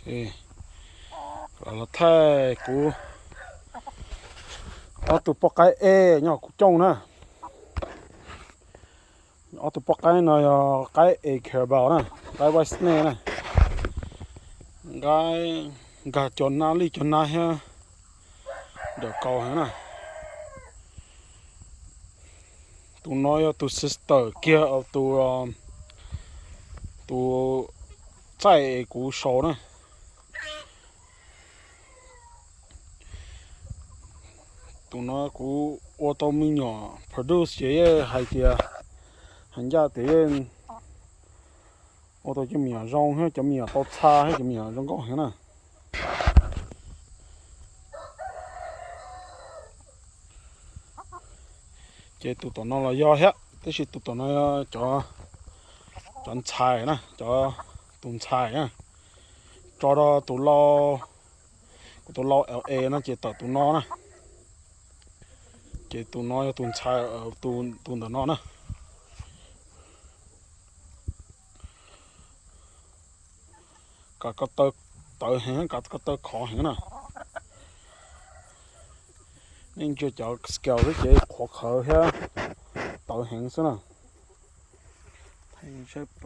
Los thaij kuv ob tug poj qaib ej nyob kuv cooj na. Ob tug poj qaib no yog qaib A Carabao na, qaib White Snake na. Qaib nkag cov nab lij cov nab thiab nrawm kaus heev na. Tus no yog tus sister kiag tus, tus txaij es kuv sau na. Tus no kuv ua tau me nyuam produce ces yeej hais tias hais ncaj tias yeej ua tau cov me nyuam zoo thiab cov me nyuam tau txha thiab cov me nyuam zoo nkauj heev na. Ces tus tom no los yog thiab, tab sis tus tom no cov, cov ntxhais na, cov, tus ntxhais na, tso rau tus lau, kuv tus lau L A no ces tawm tus no na. Ces tus no yog tus ntxhais, tus ntawm no na. Kav ko taw tawv heev, kav ko taw khov heev na. Nej ntsia cov scale xwb ces qhuav qhawv thiab tawv heev xwb na.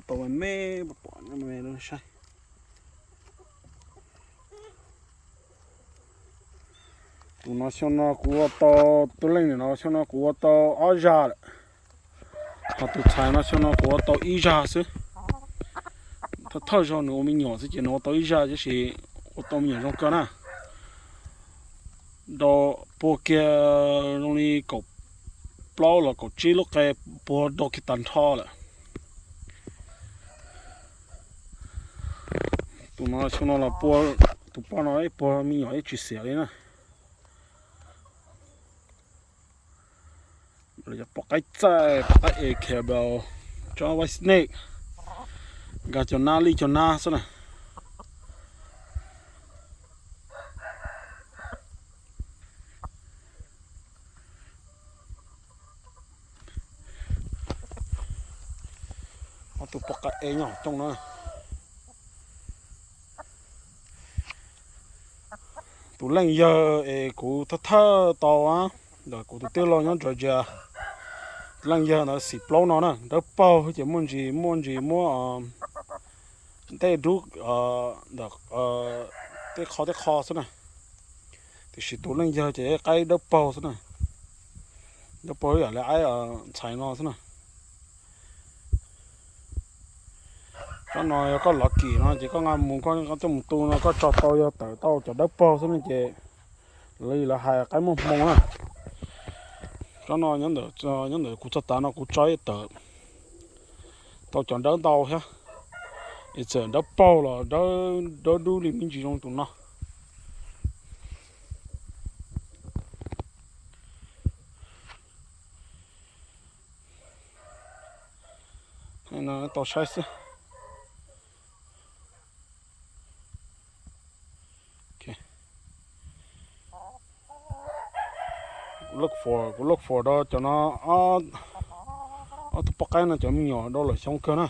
Tau me me pom saib. Tus no xyoo no kuv ua tau, tus leej no xyoo no kuv ua tau ob zaj lawm. Ho tus ntxhais no xyoo no kuv ua tau ib zaj xwb. Thawj thawj zaug nws ua me nyuam xwb ces nws ua tau ib zaj tab sis ua tau me nyuam zoo kawg na. Rau puag kiag zoo li kaum plaub los kaum tsib lub qe puag rau kiag tag nrho lawm. Tus no xyoo no los puag, tus poj no ib puag me nyuam ib tsis xiam li na. Poj qaib txaij, poj qaib A Carabao, tsob White Snake, nkag cov nab lij cov nab xwb na. Ob tug poj qaib ej nyob cooj na. Tus leej yawg es kuv thawj thawj tau ntawm kuv tus tij laug nyob Georgia, tus leej yawg ntawd xim plaub no na, dawb paug ces muaj ntsis muaj ntsis muab tej dub ntawm tej qho tej qho xwb na. Tiam sis tus leej yawg ces qaib dawb paug xwb na, dawb paug ib yam li qaib ntxhais no xwb na. Tsob no yog koj lov kim no ces koj nqa mus koj coj mus tu no koj tso tau yog tawm tau cov dawb paug xwb ne ces lawv hais qaib muaj hmoo na. Tsob no nyob ntawm kuv txog tav no kuv tso tawm tau cov dawb ntau thiab, es txawm dawb paug los dawb dub li me ntsis zoo tus no. Tau saib xwb. Kuv look for, kuv look for rau cov no, ob tug poj qaib no cov me nyuam rau lawm xyoo kawg na.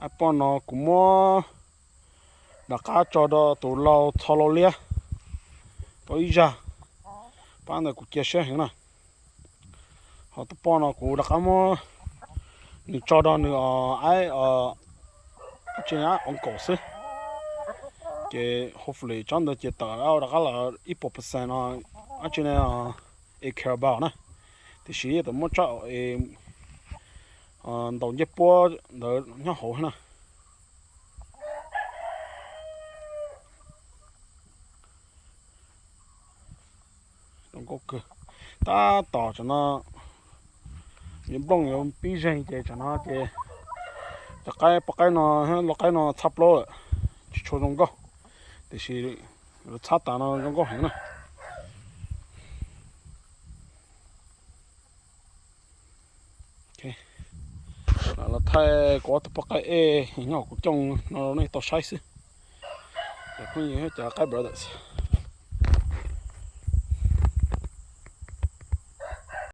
Ab, poj no kuv muab rov qab tso rau tus lau txho lau liab tau ib zaj, pab ntawd kuv cia siab heev na. Ho tus poj no kuv rov qab muab nws tso rau nws aib, tsi ab oov kaum xwb. Ces hopefully tsob ntawd ces tawm rov qab los ib puas percent no, ab tsi ne, A Carabao na. Tiam sis tawm muab tsob ntaus ncej puab ntawd nyob hauv na. Tab tom tsam no yuav nplooj yuav pib zeeg ces tsam no ces cov qaib poj qaib no, lau qaib no txhab plaub lawm, tsis tshua zoo nkauj, tiam sis yuav txhab tas no zoo nkauj heev na. Los thaij kuv ob tug poj qaib ej nyob kuv cooj no rau nej tau saib xwb. Cov phooj ywg, cov qaib brothers.